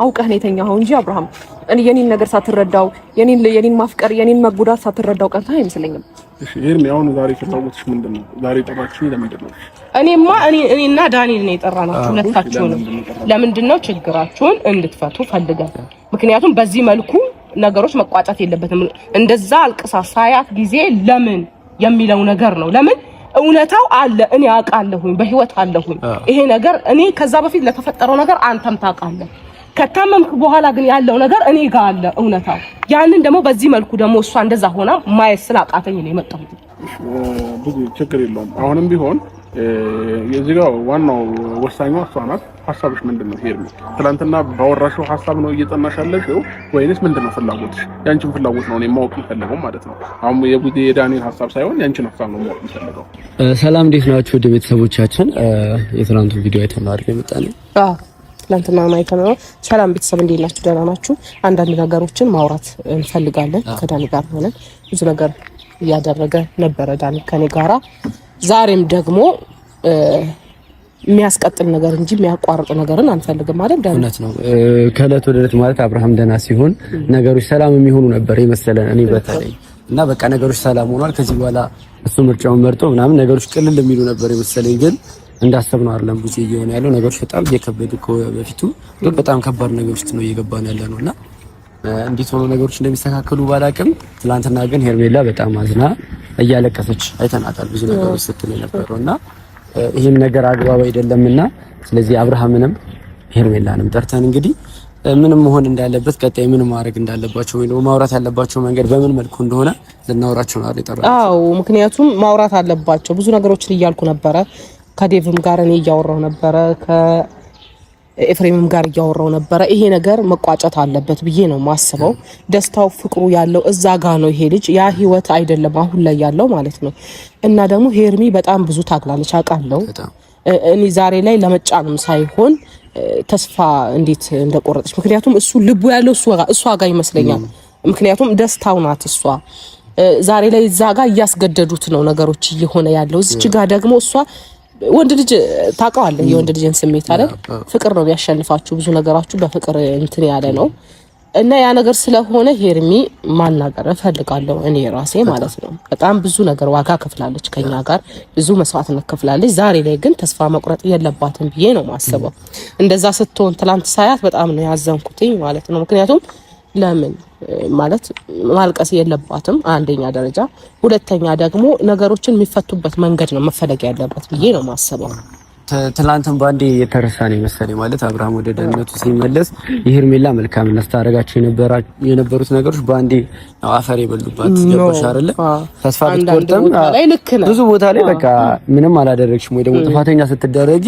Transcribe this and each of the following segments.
አውቀህ ነው የተኛኸው እንጂ አብርሃም፣ እኔ የኔን ነገር ሳትረዳው የኔን ማፍቀር የኔን መጎዳት ሳትረዳው ቀርተህ አይመስለኝም። እሺ ኤርሚ፣ አሁን ዛሬ ፍላጎትሽ ምንድን ነው? ዛሬ ጠራችሁኝ ለምንድን ነው? እኔማ እኔና ዳንኤል ነው የጠራናችሁ ሁለታችሁንም። ለምንድን ነው ችግራችሁን እንድትፈቱ ፈልገን። ምክንያቱም በዚህ መልኩ ነገሮች መቋጨት የለበትም። እንደዛ አልቅሳ ሳያት ጊዜ ለምን የሚለው ነገር ነው። ለምን እውነታው አለ። እኔ አውቃለሁኝ፣ በህይወት አለሁኝ። ይሄ ነገር እኔ ከዛ በፊት ለተፈጠረው ነገር አንተም ታውቃለህ። ከታመምክ በኋላ ግን ያለው ነገር እኔ ጋር አለ እውነታው። ያንን ደግሞ በዚህ መልኩ ደግሞ እሷ እንደዛ ሆና ማየት ስላቃተኝ ነው የመጣሁት። ብዙ ችግር የለውም። አሁንም ቢሆን የዚህ ጋር ዋናው ወሳኟ እሷ ናት። ሀሳብሽ ምንድን ነው ሄርሚ? ትናንትና ባወራሽው ሀሳብ ነው እየጠናሽ ያለሽው ወይንስ ምንድን ነው ፍላጎትሽ? ያንቺን ፍላጎት ነው እኔ ማወቅ የምፈልገው ማለት ነው። አሁን የቡዜ የዳንኤል ሀሳብ ሳይሆን ያንቺን ሀሳብ ነው ማወቅ የምፈልገው። ሰላም፣ እንዴት ናችሁ ውድ ቤተሰቦቻችን? የትናንቱን ቪዲዮ አይተን ነው አይደል የመጣነው? አዎ ትናንትና አይተን ነው። ሰላም ቤተሰብ እንዴት ናችሁ? ደህና ናችሁ? አንዳንድ ነገሮችን ማውራት እንፈልጋለን ከዳኒ ጋር ሆነን ብዙ ነገር እያደረገ ነበረ ዳኒ ከኔ ጋራ። ዛሬም ደግሞ የሚያስቀጥል ነገር እንጂ የሚያቋርጥ ነገርን አንፈልግም ማለት እውነት ነው። ከእለት ወደ እለት ማለት አብርሃም ደህና ሲሆን ነገሮች ሰላም የሚሆኑ ነበር የመሰለን እኔ በተለይ እና በቃ ነገሮች ሰላም ሆኗል፣ ከዚህ በኋላ እሱ ምርጫውን መርጦ ምናምን ነገሮች ቅልል የሚሉ ነበር የመሰለኝ። ግን እንዳሰብነው አይደለም ብዙ እየሆነ ያለው ነገሮች በጣም እየከበዱ በፊቱ በጣም ከባድ ነገር ውስጥ ነው እየገባን ያለ ነው እና እንዴት ሆኖ ነገሮች እንደሚስተካከሉ ባላቅም፣ ትላንትና ግን ሄርሜላ በጣም አዝና እያለቀሰች አይተናታል። ብዙ ነገሮች ስትል የነበረው እና ይህም ነገር አግባብ አይደለምና ስለዚህ አብርሃምንም ሄርሜላንም ጠርተን እንግዲህ ምንም መሆን እንዳለበት ቀጣይ ምን ማድረግ እንዳለባቸው ወይ ደግሞ ማውራት ያለባቸው መንገድ በምን መልኩ እንደሆነ ልናወራቸው ነው አይደል? አዎ፣ ምክንያቱም ማውራት አለባቸው። ብዙ ነገሮችን እያልኩ ነበረ። ከዴቭም ጋር እኔ እያወራሁ ነበረ፣ ከኤፍሬምም ጋር እያወራሁ ነበረ። ይሄ ነገር መቋጨት አለበት ብዬ ነው ማስበው። ደስታው ፍቅሩ ያለው እዛ ጋ ነው። ይሄ ልጅ ያ ህይወት አይደለም አሁን ላይ ያለው ማለት ነው። እና ደግሞ ሄርሚ በጣም ብዙ ታግላለች አውቃለሁ። እኔ ዛሬ ላይ ለመጫንም ሳይሆን ተስፋ እንዴት እንደቆረጠች፣ ምክንያቱም እሱ ልቡ ያለው እሷ ጋር ይመስለኛል። ምክንያቱም ደስታው ናት እሷ። ዛሬ ላይ እዛ ጋር እያስገደዱት ነው ነገሮች እየሆነ ያለው። እዚች ጋር ደግሞ እሷ ወንድ ልጅ ታውቀዋለህ፣ የወንድ ልጅን ስሜት አይደል? ፍቅር ነው የሚያሸንፋችሁ። ብዙ ነገራችሁ በፍቅር እንትን ያለ ነው እና ያ ነገር ስለሆነ ሄርሚ ማናገር እፈልጋለሁ እኔ ራሴ ማለት ነው። በጣም ብዙ ነገር ዋጋ ከፍላለች፣ ከኛ ጋር ብዙ መስዋዕትነት ከፍላለች። ዛሬ ላይ ግን ተስፋ መቁረጥ የለባትም ብዬ ነው ማስበው። እንደዛ ስትሆን ትላንት ሳያት በጣም ነው ያዘንኩትኝ ማለት ነው። ምክንያቱም ለምን ማለት ማልቀስ የለባትም አንደኛ ደረጃ፣ ሁለተኛ ደግሞ ነገሮችን የሚፈቱበት መንገድ ነው መፈለግ ያለበት ብዬ ነው ማስበው። ትላንትም በአንዴ የተረሳ ነው የመሰለኝ። ማለት አብርሃም ወደ ደህንነቱ ሲመለስ የሄርሜላ መልካምነት ስታደርጋቸው የነበሩት ነገሮች በአንዴ አፈር የበሉባት። ገባሽ አይደለ? ተስፋ ብትቆርጥም ብዙ ቦታ ላይ በቃ ምንም አላደረግሽም ወይ ደግሞ ጥፋተኛ ስትደረጊ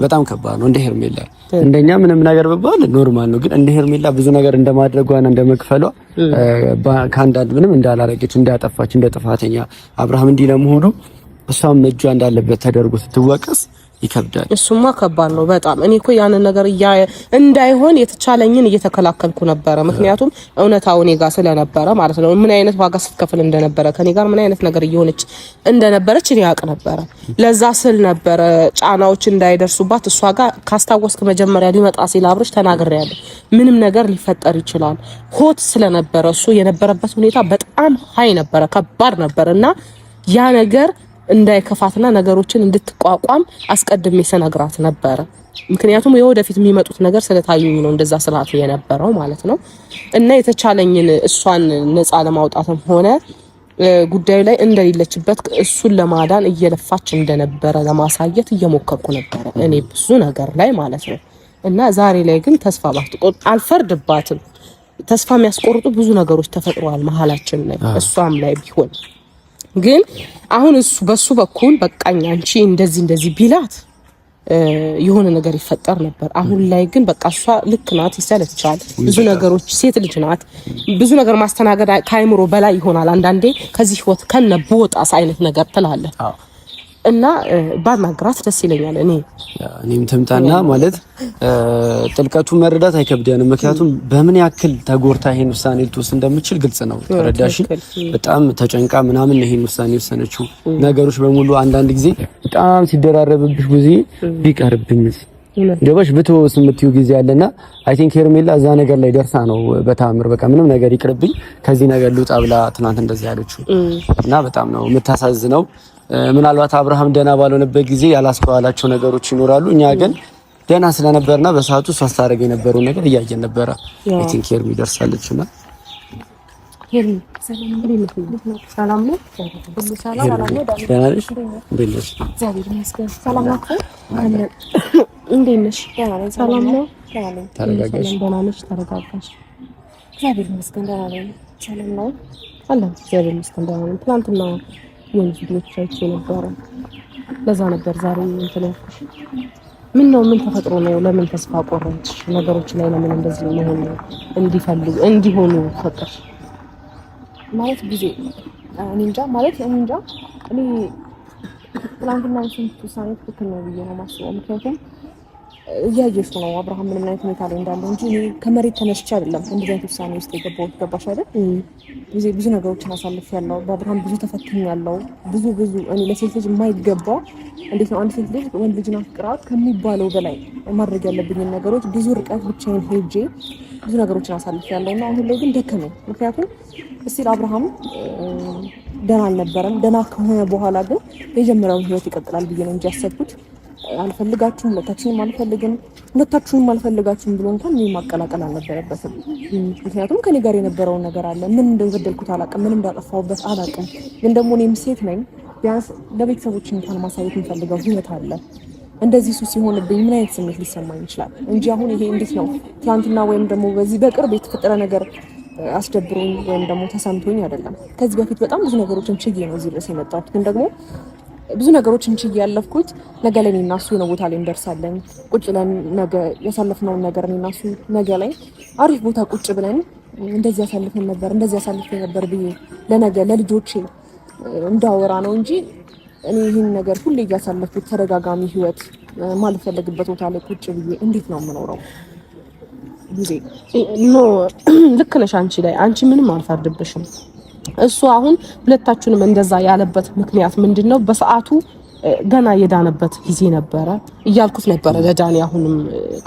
በጣም ከባድ ነው። እንደ ሄርሜላ እንደኛ ምንም ነገር ብባል normal ነው፣ ግን እንደ ሄርሜላ ብዙ ነገር እንደማድረጓና እንደመክፈሏ ከአንዳንድ ምንም እንዳላረገች እንዳጠፋች እንደ ጥፋተኛ አብርሃም እንዲህ ለመሆኑ እሷም እጇ እንዳለበት ተደርጎ ስትወቀስ ይከብዳል። እሱማ ከባድ ነው በጣም። እኔ እኮ ያንን ነገር እንዳይሆን የተቻለኝን እየተከላከልኩ ነበረ። ምክንያቱም እውነታው እኔ ጋር ስለነበረ ማለት ነው። ምን አይነት ዋጋ ስትከፍል እንደነበረ ከኔ ጋር ምን አይነት ነገር እየሆነች እንደነበረች እኔ አውቅ ነበረ። ለዛ ስል ነበረ ጫናዎች እንዳይደርሱባት እሷ ጋር። ካስታወስክ መጀመሪያ ሊመጣ ሲል አብርሽ ተናግሬያለሁ። ምንም ነገር ሊፈጠር ይችላል። hot ስለነበረ እሱ የነበረበት ሁኔታ በጣም high ነበረ፣ ከባድ ነበረ እና ያ ነገር እንዳይከፋትና ነገሮችን እንድትቋቋም አስቀድሜ ስነግራት ነበረ። ምክንያቱም የወደፊት የሚመጡት ነገር ስለታዩኝ ነው እንደዛ ስላት የነበረው ማለት ነው። እና የተቻለኝን እሷን ነፃ ለማውጣትም ሆነ ጉዳዩ ላይ እንደሌለችበት እሱን ለማዳን እየለፋች እንደነበረ ለማሳየት እየሞከርኩ ነበረ እኔ ብዙ ነገር ላይ ማለት ነው። እና ዛሬ ላይ ግን ተስፋ ባትቆርጥ አልፈርድባትም። ተስፋ የሚያስቆርጡ ብዙ ነገሮች ተፈጥረዋል መሀላችን ላይ እሷም ላይ ቢሆን ግን አሁን እሱ በሱ በኩል በቃኝ አንቺ እንደዚህ እንደዚህ ቢላት የሆነ ነገር ይፈጠር ነበር። አሁን ላይ ግን በቃ እሷ ልክ ናት፣ ይሰለቻል ብዙ ነገሮች። ሴት ልጅ ናት፣ ብዙ ነገር ማስተናገድ ከአይምሮ በላይ ይሆናል። አንዳንዴ ከዚህ ህይወት ከነ ቦጣስ አይነት ነገር ትላለህ እና ባናግራት ደስ ይለኛል። እኔ እኔም ትምጣና ማለት ጥልቀቱን መረዳት አይከብደንም። ምክንያቱም በምን ያክል ተጎርታ ይሄን ውሳኔ ልትወስን እንደምችል ግልጽ ነው። ተረዳሽ? በጣም ተጨንቃ ምናምን ይሄን ውሳኔ ወሰነችው። ነገሮች በሙሉ አንዳንድ ጊዜ በጣም ሲደራረብብሽ ጊዜ ቢቀርብኝስ ገባሽ? ብትወስ የምትይው ጊዜ አለና I think ሄርሜላ እዛ ነገር ላይ ደርሳ ነው በታምር በቃ ምንም ነገር ይቅርብኝ ከዚህ ነገር ልውጣ ብላ ትናንት እንደዚህ ያለችው እና በጣም ነው የምታሳዝነው። ምናልባት አብርሃም ደህና ባልሆነበት ጊዜ ያላስተዋላቸው ነገሮች ይኖራሉ። እኛ ግን ደህና ስለነበርና በሰዓቱ እሷ ስታደርግ የነበረውን ነገር እያየን ነበረ። I think ሄርሚ ደርሳለች እና ሰላም ነው። እንዴት ነሽ? ሰላም ነው። ተረጋጋሽ? ደህና ነሽ? ተረጋጋሽ? እግዚአብሔር ይመስገን ደህና ነኝ። ሰላም ነው አለን። እግዚአብሔር ይመስገን ደህና ነኝ። ትናንትና የሆኑ ቪዲዮዎች አይቼ ነበረ። ለዛ ነበር ዛሬ እንትን ያልኩሽ። ምን ነው ምን ተፈጥሮ ነው? ለምን ተስፋ ቆረጥሽ? ነገሮች ላይ ለምን እንደዚህ መሆን እንዲፈልጉ እንዲሆኑ ፈቀድሽ? ማለት ጊዜ እኔ እንጃ ማለት እኔ እንጃ። እኔ ትናንትና የወሰንኩት ውሳኔ ትክክል ነው ብዬ ነው የማስበው። ምክንያቱም እያየሽ ነው አብርሃም ምንም አይነት ሁኔታ ላይ እንዳለው እንጂ እኔ ከመሬት ተነስቼ አይደለም እንደዚህ አይነት ውሳኔ ውስጥ የገባሁት። ገባሽ አይደል? ብዙ ብዙ ነገሮችን አሳልፌያለሁ። በአብርሃም ብዙ ተፈትኛለሁ። ብዙ ብዙ እኔ ለሴት ልጅ የማይገባ እንዴት ነው አንድ ሴት ልጅ ወንድ ልጅን አፍቅራ ከሚባለው በላይ ማድረግ ያለብኝን ነገሮች ብዙ ርቀት ብቻዬን ሄጄ ብዙ ነገሮችን አሳልፌያለሁ እና አሁን ላይ ግን ደከመኝ። ምክንያቱም እስቲል አብርሃም ደህና አልነበረም። ደህና ከሆነ በኋላ ግን የጀመረውን ህይወት ይቀጥላል ብዬ ነው እንጂ ያሰብኩት አልፈልጋችሁም፣ ሁለታችሁንም አልፈልግም፣ ሁለታችሁንም አልፈልጋችሁም ብሎ እንኳን እኔ ማቀላቀል አልነበረበትም። ምክንያቱም ከኔ ጋር የነበረውን ነገር አለ። ምን እንደበደልኩት አላውቅም፣ ምን እንዳጠፋሁበት አላውቅም። ግን ደግሞ እኔም ሴት ነኝ። ቢያንስ ለቤተሰቦች እንኳን ማሳየት የምፈልገው ህይወት አለ። እንደዚህ እሱ ሲሆንብኝ ምን አይነት ስሜት ሊሰማኝ ይችላል? እንጂ አሁን ይሄ እንዴት ነው ትናንትና ወይም ደግሞ በዚህ በቅርብ የተፈጠረ ነገር አስደብሮኝ ወይም ደግሞ ተሰምቶኝ አይደለም። ከዚህ በፊት በጣም ብዙ ነገሮችን ችዬ ነው እዚህ ድረስ የመጣሁት። ግን ደግሞ ብዙ ነገሮችን ችዬ ያለፍኩት ነገ ላይ እኔና እሱ የሆነ ቦታ ላይ እንደርሳለን። ቁጭ ብለን ነገ ያሳለፍነውን ነገር እኔና እሱ ነገ ላይ አሪፍ ቦታ ቁጭ ብለን እንደዚህ ያሳልፈን ነበር እንደዚህ ያሳልፈን ነበር ብዬ ለነገ ለልጆቼ እንዳወራ ነው እንጂ እኔ ይህን ነገር ሁሌ እያሳለፍኩት ተደጋጋሚ ህይወት ማልፈለግበት ቦታ ላይ ቁጭ ብዬ እንዴት ነው የምኖረው? ጊዜ No ልክ ነሽ። አንቺ ላይ አንቺ ምንም አልፈርድብሽም። እሱ አሁን ሁለታችሁንም እንደዛ ያለበት ምክንያት ምንድን ነው? በሰዓቱ ገና የዳነበት ጊዜ ነበረ እያልኩት ነበረ ለዳኒ። አሁንም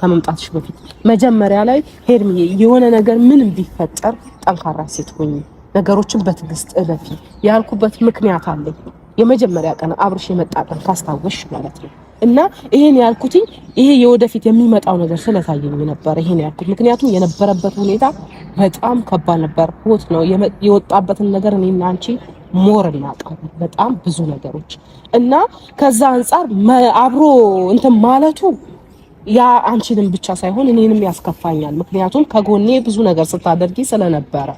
ከመምጣትሽ በፊት መጀመሪያ ላይ ሄርሚዬ የሆነ ነገር ምንም ቢፈጠር ጠንካራ ሴት ሁኚ፣ ነገሮችን በትዕግስት እለፊ ያልኩበት ምክንያት አለኝ። የመጀመሪያ ቀን አብርሽ የመጣ ቀን ካስታወሽ ማለት ነው። እና ይሄን ያልኩትኝ ይሄ የወደፊት የሚመጣው ነገር ስለታየኝ ነበር ይሄን ያልኩት። ምክንያቱም የነበረበት ሁኔታ በጣም ከባድ ነበር። ሆት ነው የወጣበትን ነገር እኔና አንቺ more እናውቃለን፣ በጣም ብዙ ነገሮች እና ከዛ አንጻር አብሮ እንትን ማለቱ ያ አንቺንም ብቻ ሳይሆን እኔንም ያስከፋኛል። ምክንያቱም ከጎኔ ብዙ ነገር ስታደርጊ ስለነበረ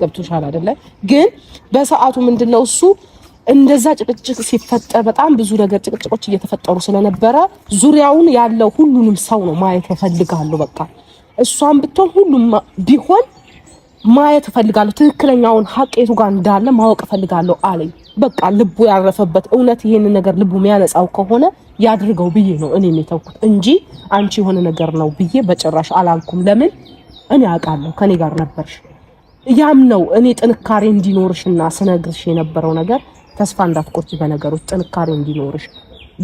ገብቶሻል አይደለ? ግን በሰዓቱ ምንድነው እሱ እንደዛ ጭቅጭቅ ሲፈጠር በጣም ብዙ ነገር ጭቅጭቆች እየተፈጠሩ ስለነበረ ዙሪያውን ያለው ሁሉንም ሰው ነው ማየት እፈልጋለሁ። በቃ እሷን ብትሆን ሁሉም ቢሆን ማየት እፈልጋለሁ። ትክክለኛውን ሀቅ የቱ ጋር እንዳለ ማወቅ እፈልጋለሁ አለኝ። በቃ ልቡ ያረፈበት እውነት ይሄንን ነገር ልቡ የሚያነጻው ከሆነ ያድርገው ብዬ ነው እኔም የተውኩት እንጂ አንቺ የሆነ ነገር ነው ብዬ በጭራሽ አላልኩም። ለምን እኔ አውቃለሁ፣ ከኔ ጋር ነበርሽ። ያም ነው እኔ ጥንካሬ እንዲኖርሽና ስነግርሽ የነበረው ነገር ተስፋ እንዳትቆርጪ በነገሮች ጥንካሬ እንዲኖርሽ።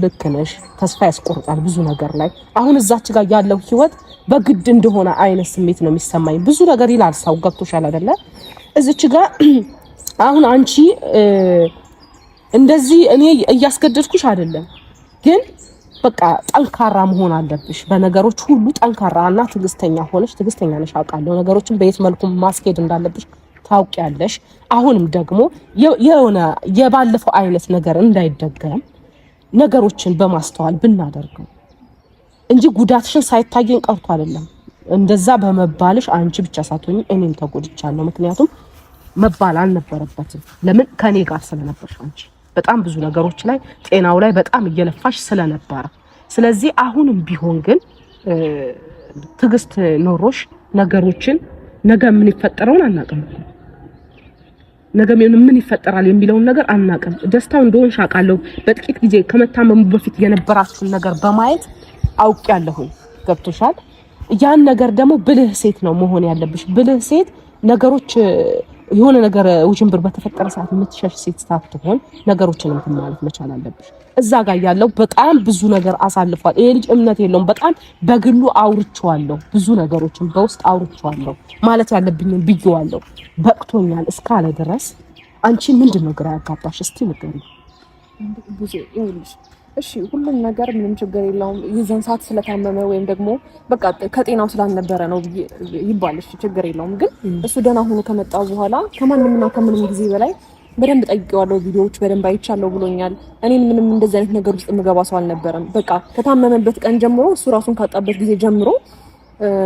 ልክ ነሽ፣ ተስፋ ያስቆርጣል ብዙ ነገር ላይ። አሁን እዛች ጋር ያለው ህይወት በግድ እንደሆነ አይነት ስሜት ነው የሚሰማኝ። ብዙ ነገር ይላል ሰው፣ ገብቶሻል አይደለ? እዚች ጋር አሁን አንቺ እንደዚህ እኔ እያስገደድኩሽ አይደለም፣ ግን በቃ ጠንካራ መሆን አለብሽ በነገሮች ሁሉ ጠንካራ እና ትዕግስተኛ ሆነሽ፣ ትዕግስተኛ ነሽ አውቃለሁ። ነገሮችን በየት መልኩ ማስኬድ እንዳለብሽ ታውቂያለሽ። አሁንም ደግሞ የሆነ የባለፈው አይነት ነገር እንዳይደገም ነገሮችን በማስተዋል ብናደርገው እንጂ ጉዳትሽን ሳይታየን ቀርቶ አይደለም። እንደዛ በመባልሽ አንቺ ብቻ ሳትሆኚ እኔም ተጎድቻለሁ። ምክንያቱም መባል አልነበረበትም። ለምን ከኔ ጋር ስለነበርሽ አንቺ በጣም ብዙ ነገሮች ላይ ጤናው ላይ በጣም እየለፋሽ ስለነበረ፣ ስለዚህ አሁንም ቢሆን ግን ትዕግስት ኖሮሽ ነገሮችን ነገ ምን ይፈጠረውን አናውቅም። ነገ ምን ይፈጠራል የሚለውን ነገር አናውቅም። ደስታው እንደሆንሽ አውቃለሁ። በጥቂት ጊዜ ከመታመሙ በፊት የነበራችሁን ነገር በማየት አውቄያለሁኝ። ገብቶሻል። ያን ነገር ደግሞ ብልህ ሴት ነው መሆን ያለብሽ። ብልህ ሴት ነገሮች የሆነ ነገር ውዥንብር በተፈጠረ ሰዓት የምትሸሽ ሴት ሳትሆን ነገሮችን እንትን ማለት መቻል አለብሽ። እዛ ጋር ያለው በጣም ብዙ ነገር አሳልፏል። ይሄ ልጅ እምነት የለውም። በጣም በግሉ አውርቼዋለሁ፣ ብዙ ነገሮችን በውስጥ አውርቼዋለሁ፣ ማለት ያለብኝን ብዬዋለሁ። በቅቶኛል እስካለ ድረስ አንቺ ምንድን ነው ግራ ያጋባሽ? እስቲ ንገሪኝ። እሺ ሁሉም ነገር ምንም ችግር የለውም። የዛን ሰዓት ስለታመመ ወይም ደግሞ በቃ ከጤናው ስላልነበረ ነው ይባል፣ እሺ ችግር የለውም። ግን እሱ ደህና ሆኖ ከመጣ በኋላ ከማንምና ከምንም ጊዜ በላይ በደንብ ጠይቄዋለሁ፣ ቪዲዮዎች በደንብ አይቻለሁ ብሎኛል። እኔን ምንም እንደዚህ አይነት ነገር ውስጥ የምገባ ሰው አልነበረም። በቃ ከታመመበት ቀን ጀምሮ እሱ ራሱን ካጣበት ጊዜ ጀምሮ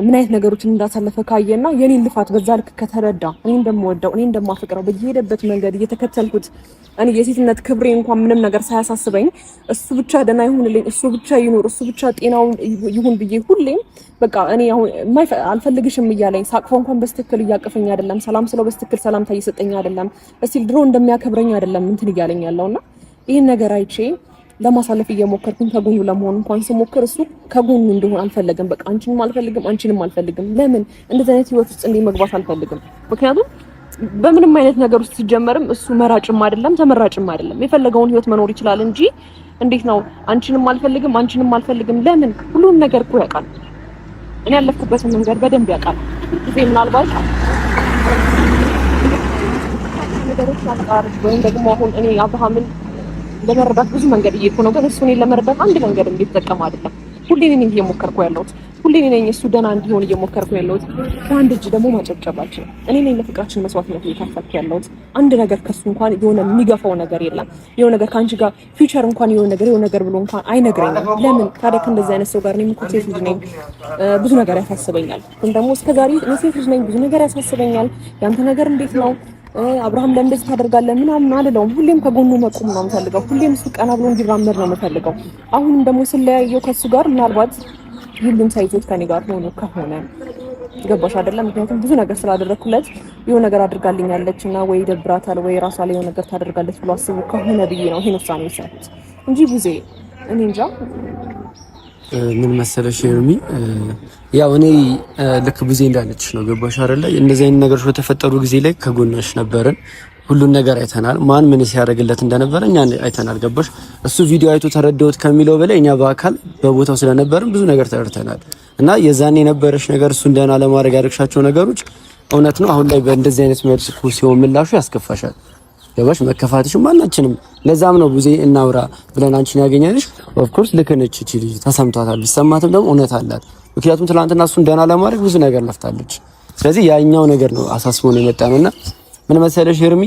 ምን አይነት ነገሮችን እንዳሳለፈ ካየና የኔን ልፋት በዛ ልክ ከተረዳ እኔ እንደምወደው እኔ እንደማፈቅረው በየሄደበት መንገድ እየተከተልኩት እኔ የሴትነት ክብሬ እንኳን ምንም ነገር ሳያሳስበኝ እሱ ብቻ ደህና ይሁንልኝ፣ እሱ ብቻ ይኑር፣ እሱ ብቻ ጤናው ይሁን ብዬ ሁሌም በቃ እኔ አሁን አልፈልግሽም እያለኝ ሳቅፎ እንኳን በስትክል እያቀፈኝ አይደለም፣ ሰላም ስለው በስትክል ሰላምታ እየሰጠኝ አይደለም፣ እስቲል ድሮ እንደሚያከብረኝ አይደለም እንትን እያለኝ ያለውና ይህን ነገር አይቼ ለማሳለፍ እየሞከርኩኝ ከጎኑ ለመሆን እንኳን ስሞክር እሱ ከጎኑ እንደሆን አልፈለግም። በቃ አንቺንም አልፈልግም፣ አንቺንም አልፈልግም። ለምን እንደዚህ አይነት ህይወት ውስጥ እንዲህ መግባት አልፈልግም። ምክንያቱም በምንም አይነት ነገር ውስጥ ሲጀመርም እሱ መራጭም አይደለም ተመራጭም አይደለም። የፈለገውን ህይወት መኖር ይችላል እንጂ እንዴት ነው አንቺንም አልፈልግም፣ አንቺንም አልፈልግም። ለምን ሁሉንም ነገር እኮ ያውቃል። እኔ ያለፍኩበትን መንገድ በደንብ ያውቃል። ጊዜ ምናልባት ነገሮች አንጻር ወይም ደግሞ አሁን እኔ አብርሃምን ለመረዳት ብዙ መንገድ እየሄድኩ ነው፣ ግን እሱ እኔን ለመረዳት አንድ መንገድ እየተጠቀመ አይደለም። ሁሌ እኔ ነኝ እየሞከርኩ ያለሁት። ሁሌ እኔ ነኝ እሱ ደህና እንዲሆን እየሞከርኩ ያለሁት። በአንድ እጅ ደግሞ ማጨብጨብ አልችልም። እኔ ነኝ ለፍቅራችን መስዋዕትነት እየከፈልኩ ያለሁት። አንድ ነገር ከሱ እንኳን የሆነ የሚገፋው ነገር የለም። የሆነ ነገር ከአንቺ ጋር future እንኳን የሆነ ነገር የሆነ ነገር ብሎ እንኳን አይነግረኝም። ለምን ታዲያ ከእንደዚህ አይነት ሰው ጋር እኔም እኮ ሴት ልጅ ነኝ፣ ብዙ ነገር ያሳስበኛል። ግን ደግሞ እስከዛሬ እኔ ሴት ልጅ ነኝ፣ ብዙ ነገር ያሳስበኛል። ያንተ ነገር እንዴት ነው አብርሃም ለምን እንደዚህ ታደርጋለህ ምናምን አልለውም። ሁሌም ከጎኑ መቆም ነው የምፈልገው። ሁሌም እሱ ቀና ብሎ እንዲራመድ ነው የምፈልገው። አሁንም ደግሞ ስለያየው ከሱ ጋር ምናልባት ሁሉም ሳይዞት ከኔ ጋር ሆኖ ከሆነ ገባሽ አይደለም? ምክንያቱም ብዙ ነገር ስላደረኩለት የሆነ ነገር አድርጋልኛለች እና ወይ ደብራታል ወይ ራሷ ላይ የሆነ ነገር ታደርጋለች ብሎ አስቡ ከሆነ ብዬ ነው ይሄን ውሳኔ የወሰንኩት እንጂ ቡዜ እኔ እንጃ። ምን መሰለሽ ኤርሚ፣ ያው እኔ ልክ ቡዜ እንዳለችሽ ነው። ገባሽ አይደለ? እንደዚህ አይነት ነገሮች በተፈጠሩ ጊዜ ላይ ከጎንሽ ነበርን። ሁሉን ነገር አይተናል። ማን ምን ሲያደርግለት እንደነበረ እኛ አይተናል። ገባሽ? እሱ ቪዲዮ አይቶ ተረዳሁት ከሚለው በላይ እኛ በአካል በቦታው ስለነበርን ብዙ ነገር ተረድተናል። እና የዛኔ የነበረሽ ነገር እሱ እንደና ለማድረግ ያደረግሻቸው ነገሮች እውነት ነው። አሁን ላይ በእንደዚህ አይነት መልኩ ሲሆን ምላሹ ያስከፋሻል። ገባሽ? መከፋትሽ ማናችንም ለዛም ነው ቡዜ እናውራ ብለን አንቺን ያገኘንሽ። of course ልክ ነች እቺ ልጅ ተሰምቷታል፣ ቢሰማትም ደግሞ እውነት አላት። ምክንያቱም ትናንትና እሱን ደህና ለማድረግ ብዙ ነገር ለፍታለች። ስለዚህ ያኛው ነገር ነው አሳስቦ ነው የመጣ ነውና ምን መሰለሽ ኤርሚ፣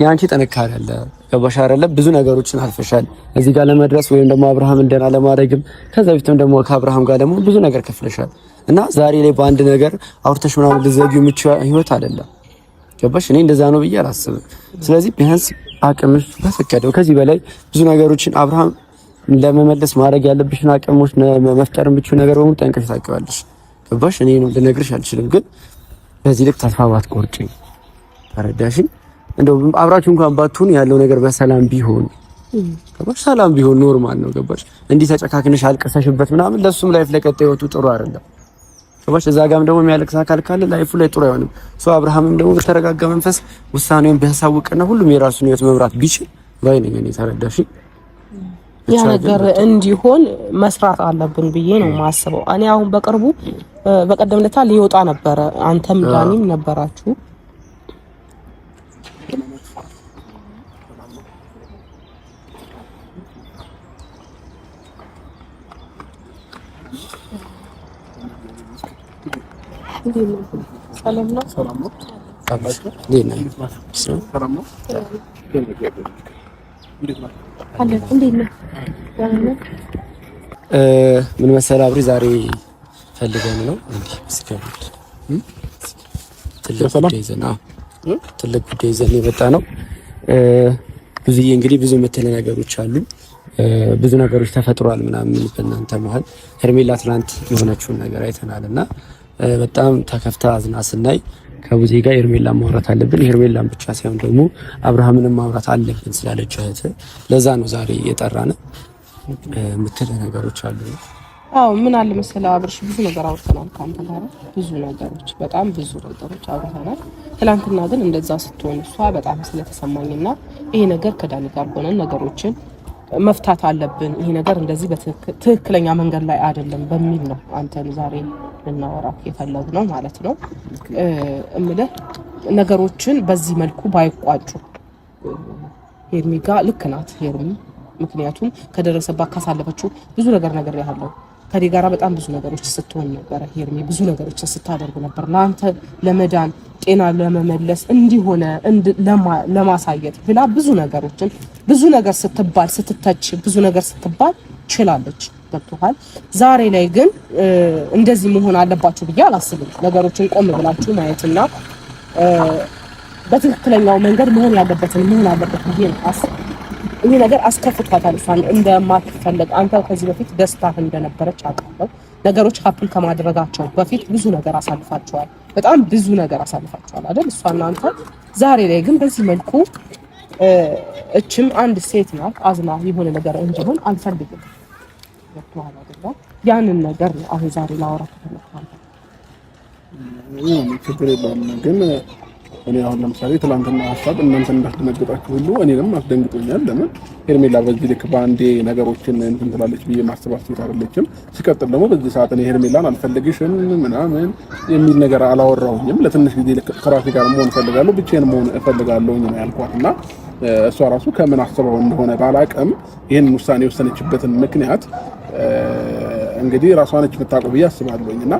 የአንቺ ጥንካሬ አለ። ገባሽ አይደለ? ብዙ ነገሮችን አልፈሻል እዚህ ጋር ለመድረስ ወይም ደግሞ አብርሃምን ደህና ለማድረግም ከዛ በፊትም ደግሞ ከአብርሃም ጋር ደግሞ ብዙ ነገር ከፍለሻል እና ዛሬ ላይ በአንድ ነገር አውርተሽ ምናምን ልትዘጊው የምትችይው ህይወት አይደለም። ገባሽ? እኔ እንደዛ ነው ብዬ አላስብም። ስለዚህ ቢያንስ አቅምሽ በፈቀደው ከዚህ በላይ ብዙ ነገሮችን አብርሃም ለመመለስ ማድረግ ያለብሽን አቅሞች መፍጠር የምትችይው ነገር በሙሉ ጠንቅቀሽ ታውቂዋለሽ። ገባሽ? እኔ ልነግርሽ አልችልም፣ ግን በዚህ ልክ ተስፋ ባትቆርጪ ተረዳሽኝ? እንደው አብራችሁ እንኳን ባትሆኑ ያለው ነገር በሰላም ቢሆን ገባሽ? ሰላም ቢሆን normal ነው። ገባሽ? እንዲህ ተጨካክነሽ አልቅሰሽበት ምናምን ለሱም life ለቀጣይ ህይወቱ ጥሩ አይደለም። ገባሽ? እዛ ጋም ደግሞ የሚያለቅስ አካል ካለ life ኡ ላይ ጥሩ አይሆንም። so አብርሃምም ደግሞ በተረጋጋ መንፈስ ውሳኔውን ቢያሳውቅና ሁሉም የራሱን ህይወት መምራት ቢችል ባይ ነኝ እኔ። ተረዳሽ? ያ ነገር እንዲሆን መስራት አለብን ብዬ ነው የማስበው። እኔ አሁን በቅርቡ በቀደም ለታ ሊወጣ ነበረ፣ አንተም ዳኒም ነበራችሁ። ሰላም ነው። ሰላም ነው። ምን መሰለህ አብሪ፣ ዛሬ ፈልገን ነው ትልቅ ጉዳይ ይዘን የመጣ ነው። ብዙዬ እንግዲህ ብዙ የምትል ነገሮች አሉ፣ ብዙ ነገሮች ተፈጥሯል ምናምን በእናንተ መሀል። ሄርሜላ ትናንት የሆነችውን ነገር አይተናል እና በጣም ተከፍታ አዝና ስናይ ከቡዜ ጋር ሄርሜላን ማውራት አለብን፣ ሄርሜላን ብቻ ሳይሆን ደግሞ አብርሃምንም ማውራት አለብን ስላለች እህት ለዛ ነው ዛሬ የጠራን። የምትል ነገሮች አሉ። አዎ ምን አለ መሰለህ አብርሽ፣ ብዙ ነገር አውርተናል ከአንተ ጋር ብዙ ነገሮች፣ በጣም ብዙ ነገሮች አውርተናል። ትላንትና ግን እንደዛ ስትሆን እሷ በጣም ስለተሰማኝና ይሄ ነገር ከዳኒ ጋር ሆነን ነገሮችን መፍታት አለብን፣ ይሄ ነገር እንደዚህ በትክክለኛ መንገድ ላይ አይደለም በሚል ነው አንተን ዛሬ ልናወራ የፈለግነው ማለት ነው። እምልህ ነገሮችን በዚህ መልኩ ባይቋጩ ሄርሚ ጋር ልክ ናት ሄርሚ። ምክንያቱም ከደረሰባት ካሳለፈችው ብዙ ነገር ነገር ያለው ከኔ ጋራ በጣም ብዙ ነገሮች ስትሆን ነበረ ሄርሚ፣ ብዙ ነገሮች ስታደርግ ነበር ለአንተ ለመዳን ጤና ለመመለስ እንዲሆነ ለማሳየት ብላ ብዙ ነገሮችን ብዙ ነገር ስትባል ስትተች ብዙ ነገር ስትባል ችላለች። ገብቶሃል። ዛሬ ላይ ግን እንደዚህ መሆን አለባችሁ ብዬ አላስብም። ነገሮችን ቆም ብላችሁ ማየትና በትክክለኛው መንገድ መሆን ያለበትን መሆን አለበት ብዬ ነው አስብ። ይሄ ነገር አስከፍቷታል። እሷን እንደማትፈለግ አንተ ከዚህ በፊት ደስታህ እንደነበረች አውቃለሁ። ነገሮች happen ከማድረጋቸው በፊት ብዙ ነገር አሳልፋቸዋል። በጣም ብዙ ነገር አሳልፋቸዋል አይደል? እሷ እናንተ ዛሬ ላይ ግን በዚህ መልኩ እችም አንድ ሴት ናት፣ አዝና የሆነ ነገር እንዲሆን አልፈልግም። ገብቶሃል አይደለ? ያንን ነገር ነው አሁን ዛሬ ላወራ ከፈለኩ። ችግር የለውም ግን እኔ አሁን ለምሳሌ ትላንትና ሀሳብ እናንተ እንዳስደነግጣችሁ ሁሉ እኔንም አስደንግጦኛል። ለምን ሄርሜላ በዚህ ልክ በአንዴ ነገሮችን እንትን ትላለች ብዬ ማሰባት ሴት አይደለችም። ሲቀጥል ደግሞ በዚህ ሰዓት እኔ ሄርሜላን አልፈልግሽም ምናምን የሚል ነገር አላወራሁኝም። ለትንሽ ጊዜ ከራሴ ጋር መሆን እፈልጋለሁ፣ ብቻዬን መሆን እፈልጋለሁኝ ነው ያልኳት እና እሷ ራሱ ከምን አስበው እንደሆነ ባላቅም ይህን ውሳኔ የወሰነችበትን ምክንያት እንግዲህ ራሷ ነች የምታውቀው ብዬ አስባለሁኝ እና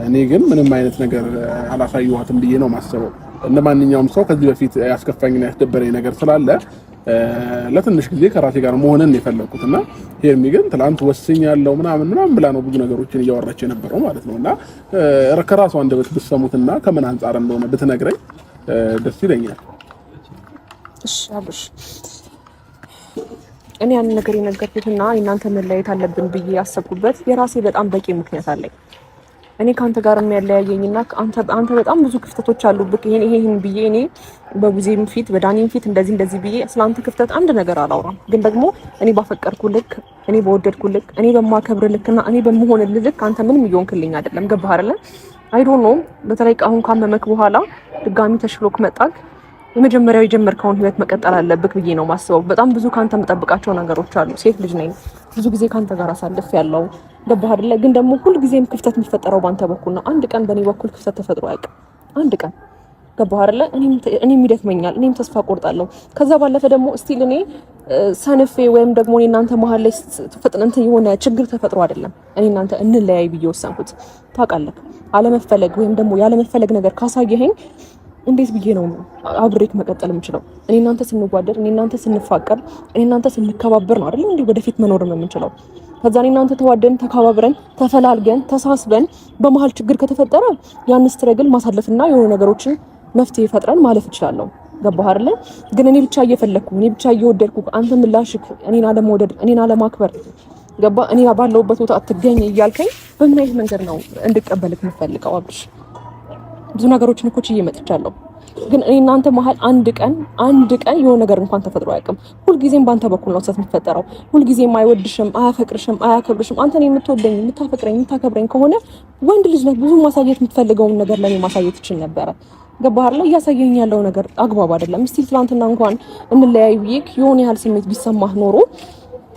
እኔ ግን ምንም አይነት ነገር አላሳየኋትም ብዬ ነው ማስበው። እንደ ማንኛውም ሰው ከዚህ በፊት ያስከፋኝና ያስደበረኝ ነገር ስላለ ለትንሽ ጊዜ ከራሴ ጋር መሆንን የፈለኩት እና ሄርሚ ግን ትላንት ወስኛለሁ ምናምን ምናምን ብላ ነው ብዙ ነገሮችን እያወራች የነበረው ማለት ነው። እና ከራሷ አንደበት ብትሰሙትና ከምን አንጻር እንደሆነ ብትነግረኝ ደስ ይለኛል። እሺ አብርሽ፣ እኔ ያንን ነገር የነገርኩትና የእናንተ መለያየት አለብን ብዬ ያሰብኩበት የራሴ በጣም በቂ ምክንያት አለኝ። እኔ ከአንተ ጋር የሚያለያየኝና አንተ በጣም ብዙ ክፍተቶች አሉብህ። ይሄን ይሄን ብዬ እኔ በቡዜም ፊት በዳኒም ፊት እንደዚህ እንደዚህ ብዬ ስለ አንተ ክፍተት አንድ ነገር አላወራም። ግን ደግሞ እኔ ባፈቀርኩ ልክ፣ እኔ በወደድኩ ልክ፣ እኔ በማከብር ልክና እኔ በምሆንልህ ልክ አንተ ምንም እየሆንክልኝ አይደለም። ገባህ አይደለ? I don't know። በተለይ አሁን ካመመክ በኋላ ድጋሚ ተሽሎክ መጣክ የመጀመሪያው የጀመርከውን ህይወት መቀጠል አለብክ ብዬ ነው ማስበው። በጣም ብዙ ከአንተ የምጠብቃቸው ነገሮች አሉ። ሴት ልጅ ነኝ፣ ብዙ ጊዜ ከአንተ ጋር አሳልፍ ያለው ገባህ አይደለ? ግን ደግሞ ሁልጊዜም ክፍተት የሚፈጠረው በአንተ በኩል ነው። አንድ ቀን በእኔ በኩል ክፍተት ተፈጥሮ አያውቅም። አንድ ቀን ገባህ አይደለ? እኔም ይደክመኛል፣ እኔም ተስፋ ቆርጣለሁ። ከዛ ባለፈ ደግሞ still እኔ ሰንፌ ወይም ደግሞ እኔ እናንተ መሀል ላይ ፍጥነት የሆነ ችግር ተፈጥሮ አይደለም እኔ እናንተ እንለያይ ብዬ ወሰንኩት። ታውቃለህ፣ አለመፈለግ ወይም ደግሞ ያለመፈለግ ነገር ካሳየኸኝ እንዴት ብዬ ነው አብሬክ መቀጠል የምችለው? እኔ እናንተ ስንዋደድ፣ እኔ እናንተ ስንፋቀር፣ እኔ እናንተ ስንከባበር ነው አይደል እንዴ ወደፊት መኖር የምንችለው። ከዛ እኔ እናንተ ተዋደን ተከባብረን ተፈላልገን ተሳስበን በመሀል ችግር ከተፈጠረ ያን struggle ማሳለፍና የሆኑ ነገሮችን መፍትሄ ፈጥረን ማለፍ እችላለሁ። ገባህ አይደለ? ግን እኔ ብቻ እየፈለግኩ እኔ ብቻ እየወደድኩ አንተ ምላሽክ እኔን አለመውደድ እኔን አለማክበር ገባ እኔ ባለሁበት ቦታ አትገኝ እያልከኝ በምን አይነት መንገድ ነው እንድቀበልክ የምፈልገው አብርሽ? ብዙ ነገሮችን እኮ ችዬ መጥቻለሁ። ግን እኔ እናንተ መሀል አንድ ቀን አንድ ቀን የሆነ ነገር እንኳን ተፈጥሮ አያውቅም። ሁልጊዜም በአንተ በኩል ነው ስህተት የሚፈጠረው። ሁልጊዜም አይወድሽም፣ አያፈቅርሽም፣ አያከብርሽም። አንተን የምትወደኝ የምታፈቅረኝ፣ የምታከብረኝ ከሆነ ወንድ ልጅ ነህ። ብዙ ማሳየት የምትፈልገውን ነገር ለኔ ማሳየት ትችል ነበረ። ገባህ አይደለ? እያሳየኝ ያለው ነገር አግባብ አይደለም። እስቲ ትናንትና እንኳን እንለያይ ብዬሽ የሆነ ያህል ስሜት ቢሰማህ ኖሮ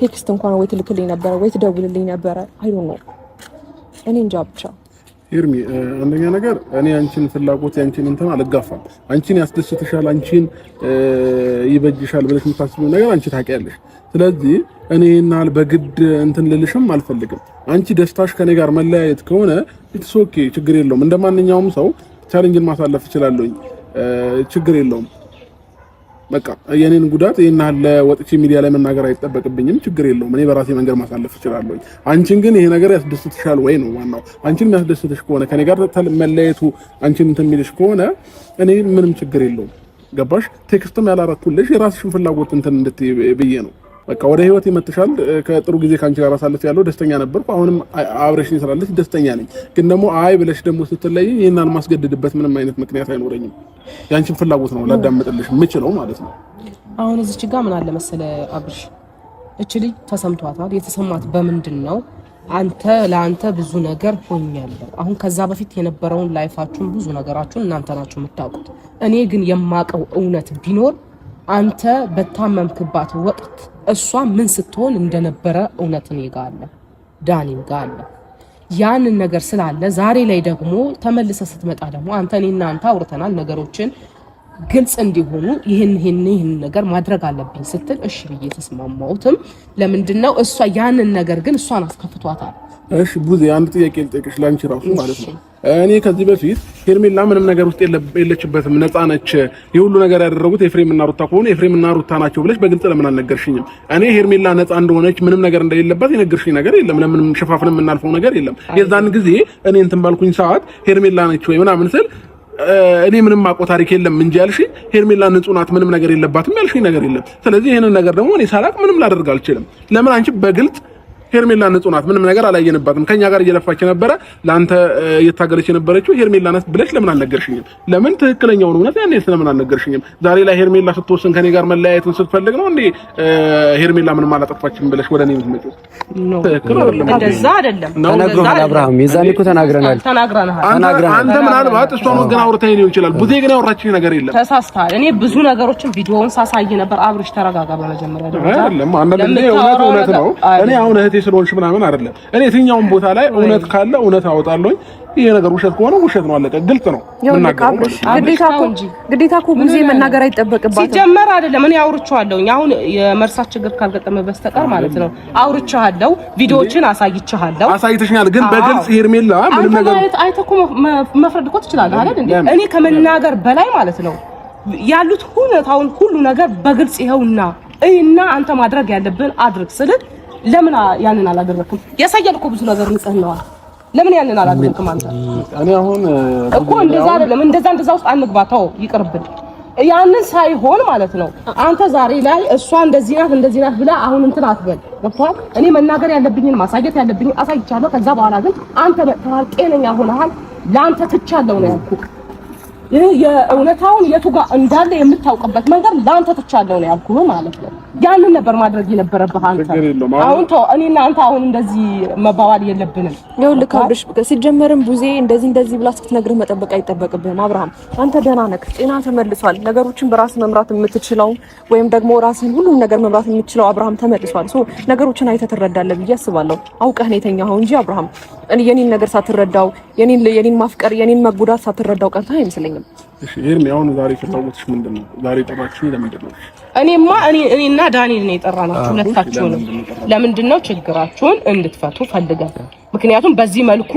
text እንኳን ወይ ትልክልኝ ነበረ ወይ ትደውልልኝ ነበረ። I don't know እኔ እንጃ ብቻ ኤርሚ አንደኛ ነገር እኔ አንቺን ፍላጎት ያንቺን እንትን አልጋፋም። አንቺን ያስደስትሻል፣ አንቺን ይበጅሻል ብለሽ የምታስቢው ነገር አንቺ ታውቂያለሽ። ስለዚህ እኔ እና በግድ እንትን ልልሽም አልፈልግም። አንቺ ደስታሽ ከኔ ጋር መለያየት ከሆነ it's okay፣ ችግር የለውም። እንደማንኛውም ሰው ቻሌንጅን ማሳለፍ እችላለሁኝ፣ ችግር የለውም። በቃ የኔን ጉዳት ይሄን ያህል ወጥቼ ሚዲያ ላይ መናገር አይጠበቅብኝም። ችግር የለውም። እኔ በራሴ መንገድ ማሳለፍ እችላለሁ። አንቺን ግን ይሄ ነገር ያስደስትሻል ወይ ነው ዋናው። አንቺን የሚያስደስትሽ ከሆነ ከኔ ጋር መለየቱ አንቺን እንትን የሚልሽ ከሆነ እኔ ምንም ችግር የለውም። ገባሽ? text ም ያላረኩልሽ የራስሽን ፍላጎት እንትን እንድትይ ብዬ ነው። በቃ ወደ ህይወት ይመጥሻል። ከጥሩ ጊዜ ከአንቺ ጋር አሳልፍ ያለው ደስተኛ ነበርኩ። አሁንም አብረሽኝ ስላለች ደስተኛ ነኝ። ግን ደግሞ አይ ብለሽ ደግሞ ስትለይ ይሄን አልማስገድድበት ምንም አይነት ምክንያት አይኖረኝም። ያንቺን ፍላጎት ነው ላዳምጥልሽ የምችለው ማለት ነው። አሁን እዚች ጋር ምን አለ መሰለ አብርሽ፣ እች ልጅ ተሰምቷታል። የተሰማት በምንድን ነው? አንተ ለአንተ ብዙ ነገር ሆኛለሁ። አሁን ከዛ በፊት የነበረውን life ኣችሁን ብዙ ነገራችሁን እናንተ ናችሁ የምታውቁት። እኔ ግን የማውቀው እውነት ቢኖር አንተ በታመምክባት ወቅት እሷ ምን ስትሆን እንደነበረ እውነት እኔ ጋ አለ፣ ዳኒም ጋ አለ። ያንን ነገር ስላለ ዛሬ ላይ ደግሞ ተመልሰ ስትመጣ ደግሞ አንተ እኔና አንተ አውርተናል ነገሮችን ግልጽ እንዲሆኑ ይህን ይህን ይህን ነገር ማድረግ አለብኝ ስትል እሺ ብዬ ተስማማሁትም። ለምንድን ነው እሷ ያንን ነገር ግን እሷን አስከፍቷታል። እሺ ቡዜ አንድ ጥያቄ ልጠይቅሽ ለአንቺ ራሱ ማለት ነው። እኔ ከዚህ በፊት ሄርሜላ ምንም ነገር ውስጥ የለችበትም፣ ነፃ ነች፣ የሁሉ ነገር ያደረጉት ኤፍሬም እና ሩታ ከሆኑ ኤፍሬም እና ሩታ ናቸው ብለሽ በግልጽ ለምን አልነገርሽኝም? እኔ ሄርሜላ ነፃ እንደሆነች ምንም ነገር እንደሌለባት የነገርሽኝ ነገር የለም። ለምንም ሸፋፍን የምናልፈው ነገር የለም። የዛን ጊዜ እኔ እንትን ባልኩኝ ሰዓት ሄርሜላ ነች ወይ ምናምን ስል እኔ ምንም አውቀው ታሪክ የለም እንጂ ያልሽኝ ሄርሜላ ንጹህ ናት፣ ምንም ነገር የለባትም ያልሽኝ ነገር የለም። ስለዚህ ይሄንን ነገር ደግሞ እኔ ሳላቅ ምንም ላደርግ አልችልም። ለምን አንቺ በግልጽ ሄርሜላ ንጹህ ናት፣ ምንም ነገር አላየንባትም፣ ከኛ ጋር እየለፋች የነበረ ለአንተ እየታገለች የነበረችው ሄርሜላ ናት ብለሽ ለምን አልነገርሽኝም? ለምን ትክክለኛውን እውነት ያኔ ስለምን አልነገርሽኝም? ዛሬ ላይ ሄርሜላ ስትወስን ከኔ ጋር መለያየትን ስትፈልግ ነው እንዴ ሄርሜላ ምንም አላጠፋችም ብለሽ ወደ እኔ የምትመጪው? ትክክል አይደለም። እንደዛ አይደለም። ተነግሮሃል አብርሃም፣ የዛኔ እኮ ተናግረናል። አንተ ምናልባት እሷን ወገን አውርተኸኝ ሊሆን ይችላል። ቡዜ ግን ያወራችኝ ነገር የለም። ተሳስተሃል። እኔ ብዙ ነገሮችን ቪዲዮውን ሳሳይ ነበር። አብርሽ ተረጋጋ። በመጀመሪያ ደረጃ አይደለም አንዳንድ ጊዜ እውነት እውነት ነው። እኔ አሁን እህቴ ስለሆንሽ ምናምን አይደለም። እኔ የትኛውም ቦታ ላይ እውነት ካለ እውነት አወጣለሁኝ። ይሄ ነገር ውሸት ከሆነ ውሸት ነው፣ አለቀ። ግልጽ ነው። ግዴታ እኮ ጊዜ መናገር አይጠበቅባትም ሲጀመር አይደለም። እኔ አውርቼዋለሁኝ። አሁን የመርሳት ችግር ካልገጠመ በስተቀር ማለት ነው። አውርቼዋለሁ፣ ቪዲዮዎችን አሳይቼሃለሁ። አሳይተሽኛል፣ ግን በግልጽ ሄርሜላ ምንም ነገር አይተህ እኮ መፍረድ እኮ ትችላለህ አይደል እንዴ? እኔ ከመናገር በላይ ማለት ነው ያሉት ሁኔታውን ሁሉ ነገር በግልጽ ይኸውና እና አንተ ማድረግ ያለብን አድርግ ስልህ ለምን ያንን አላደረክም? ያሳያል እኮ ብዙ ነገር ንጽህናዋ። ለምን ያንን አላደረክም አንተ? እኔ አሁን እኮ እንደዛ አይደለም፣ እንደዛ እንደዛ ውስጥ አንግባ፣ ተው ይቅርብን። ያንን ሳይሆን ማለት ነው አንተ ዛሬ ላይ እሷ እንደዚህ ናት እንደዚህ ናት ብለህ አሁን እንትን አትበል። ገብቶሃል? እኔ መናገር ያለብኝን ማሳየት ያለብኝን አሳይቻለሁ። ከዛ በኋላ ግን አንተ መጥተሃል፣ ጤነኛ ሆነሃል። ለአንተ ትቻለሁ ነው ያልኩህ። ይህ የእውነታውን የቱ ጋር እንዳለ የምታውቅበት መንገድ ለአንተ ትቻለሁ ነው ያልኩህ ማለት ነው። ያንን ነበር ማድረግ የነበረብህ አንተ። አሁን ተው፣ እኔና አንተ አሁን እንደዚህ መባባል የለብንም። ይኸውልህ አብርሽ፣ ሲጀመርም ቡዜ እንደዚህ እንደዚህ ብላ እስክትነግርህ መጠበቅ አይጠበቅብህም። አብርሃም አንተ ደህና ነህ፣ ጤና ተመልሷል። ነገሮችን በራስህ መምራት የምትችለው ወይም ደግሞ ራስህን ሁሉም ነገር መምራት የምትችለው አብርሃም ተመልሷል። so ነገሮችን አይተህ ትረዳለህ ብዬ አስባለሁ። አውቀህ ነው የተኛኸው እንጂ አብርሃም እኔ የኔን ነገር ሳትረዳው የኔን ማፍቀር የኔን መጎዳት ሳትረዳው ቀርተህ አይመስለኝም። እሺ ኤርሚ፣ አሁን ዛሬ ፍላጎትሽ ምንድን ነው? ዛሬ ጠራችሁኝ ለምንድን ነው? እኔማ እኔና ዳንኤል ነው የጠራናችሁ ሁለታችሁንም። ለምንድን ነው ችግራችሁን እንድትፈቱ ፈልገን። ምክንያቱም በዚህ መልኩ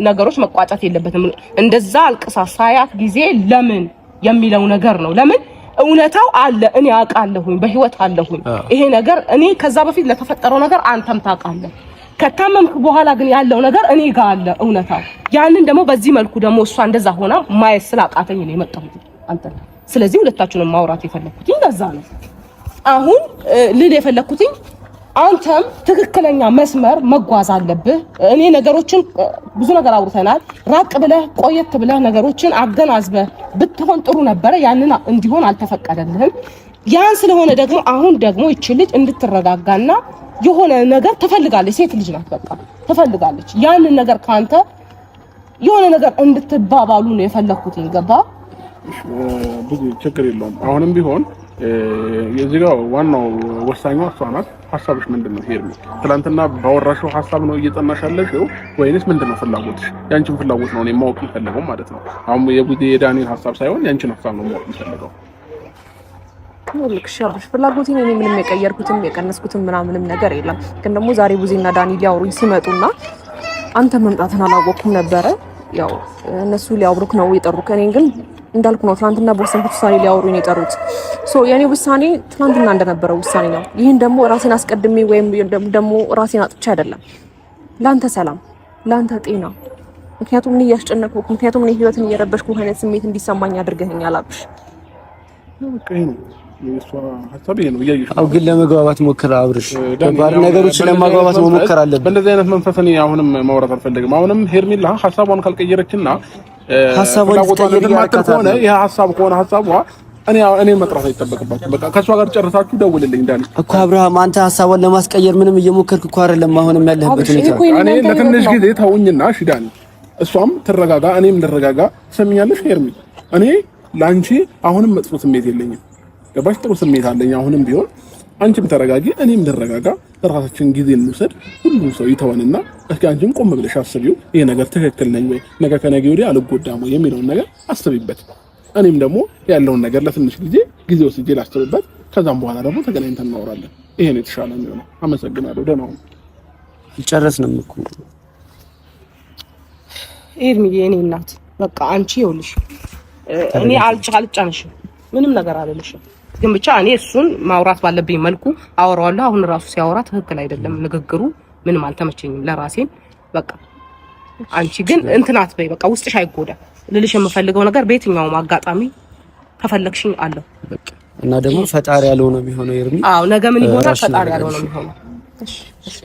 ነገሮች መቋጨት የለበትም። እንደዛ አልቅሳ ሳያት ጊዜ ለምን የሚለው ነገር ነው። ለምን እውነታው አለ። እኔ አውቃለሁኝ፣ በህይወት አለሁኝ። ይሄ ነገር እኔ ከዛ በፊት ለተፈጠረው ነገር አንተም ታውቃለህ። ከታመምክ በኋላ ግን ያለው ነገር እኔ ጋር አለ እውነታው። ያንን ደግሞ በዚህ መልኩ ደግሞ እሷ እንደዛ ሆና ማየት ስላቃተኝ ነው የመጣሁት አንተ። ስለዚህ ሁለታችሁንም ማውራት የፈለኩት ለዛ ነው። አሁን ልል የፈለኩትኝ አንተም ትክክለኛ መስመር መጓዝ አለብህ። እኔ ነገሮችን ብዙ ነገር አውርተናል። ራቅ ብለህ ቆየት ብለህ ነገሮችን አገናዝበህ ብትሆን ጥሩ ነበረ። ያንን እንዲሆን አልተፈቀደልህም። ያን ስለሆነ ደግሞ አሁን ደግሞ ይቺ ልጅ እንድትረጋጋና የሆነ ነገር ትፈልጋለች። ሴት ልጅ ናት፣ በቃ ትፈልጋለች። ያንን ነገር ካንተ የሆነ ነገር እንድትባባሉ ነው የፈለኩት። ገባ? ብዙ ችግር የለውም። አሁንም ቢሆን የዚህ ጋር ዋናው ወሳኟ እሷ ናት። ሀሳብሽ ምንድን ነው ሄርሚ? ትናንትና ባወራሽው ሀሳብ ነው እየጸናሽ ያለሽው ወይንስ ምንድን ነው ፍላጎትሽ? ያንቺን ፍላጎት ነው እኔ ማወቅ የምፈልገው ማለት ነው። አሁን የቡዜ የዳንኤል ሀሳብ ሳይሆን ያንቺን ሀሳብ ነው ማወቅ የምፈልገው። ልክ አብርሽ፣ ፍላጎቴን እኔ ምንም የቀየርኩትም የቀነስኩትም ምናምንም ነገር የለም። ግን ደግሞ ዛሬ ቡዜና ዳኒ ሊያወሩኝ ሲመጡና አንተ መምጣትን አላወቅኩም ነበረ። ያው እነሱ ሊያወሩክ ነው የጠሩክ። እኔ ግን እንዳልኩ ነው ትናንትና በወሰንኩት ውሳኔ ሊያወሩኝ የጠሩት። so የኔ ውሳኔ ትናንትና እንደነበረው ውሳኔ ነው። ይህን ደግሞ ራሴን አስቀድሜ ወይም ደግሞ ራሴን አጥቼ አይደለም። ለአንተ ሰላም፣ ለአንተ ጤና፣ ምክንያቱም እኔ እያስጨነቅኩ፣ ምክንያቱም እኔ ህይወትን እየረበሽኩ አይነት ስሜት እንዲሰማኝ አድርገኸኛል አብርሽ። አዎ ግን ለመግባባት ሞክር አብርሽ። ከባድ ነገሮች ለማግባባት መሞከር አለብን። በእንደዚህ አይነት መንፈስ እኔ አሁንም ማውራት አልፈልግም። አሁንም ሄርሜላ ሀሳቧን ካልቀየረችና ሀሳቧን ከሆነ ይሄ ሀሳብ ከሆነ ሀሳቧ እኔ መጥራት አይጠበቅባችሁ። በቃ ከእሷ ጋር ጨርሳችሁ ደውልልኝ ዳኒ። እኮ አብርሃም፣ አንተ ሀሳቧን ለማስቀየር ምንም እየሞከርክ እኮ አይደለም። አሁንም ያለህበት ሁኔታ እኔ ለትንሽ ጊዜ ተውኝና፣ እሺ ዳኒ፣ እሷም ትረጋጋ፣ እኔም ልረጋጋ። ትሰሚኛለሽ ሄርሚ፣ እኔ ለአንቺ አሁንም መጥፎ ስሜት የለኝም። ገባሽ? ጥሩ ስሜት አለኝ አሁንም ቢሆን። አንቺም ተረጋጊ፣ እኔም ልረጋጋ። ለራሳችን ጊዜ እንውሰድ። ሁሉም ሰው ይተወንና እስኪ አንቺም ቆም ብለሽ አስቢው፣ ይሄ ነገር ትክክል ነኝ ወይ፣ ነገ ከነገ ወዲያ አልጎዳም ወይ የሚለውን ነገር አስቢበት። እኔም ደግሞ ያለውን ነገር ለትንሽ ጊዜ ጊዜ ወስጄ ላስብበት። ከዛም በኋላ ደግሞ ተገናኝተን እናወራለን። ይሄ ነው የተሻለ የሚሆነው። አመሰግናለሁ። ደህና ሁኑ። አልጨረስንም እኮ ኤርሚዬ፣ የእኔ እናት በቃ አንቺ ይኸውልሽ፣ እኔ አልጫንሽም፣ ምንም ነገር አልልሽም። ግን ብቻ እኔ እሱን ማውራት ባለብኝ መልኩ አወራዋለሁ። አሁን ራሱ ሲያወራ ትክክል አይደለም ንግግሩ፣ ምንም አልተመቸኝም ለራሴም። በቃ አንቺ ግን እንትን አትበይ፣ በቃ ውስጥሽ አይጎዳ ልልሽ የምፈልገው ነገር በየትኛውም አጋጣሚ ከፈለግሽኝ አለሁ። እና ደግሞ ፈጣሪ ያለው ነው የሚሆነው። ኤርሚ፣ አዎ ነገ ምን ይሆናል? ፈጣሪ ያለው ነው የሚሆነው። እሺ እሺ።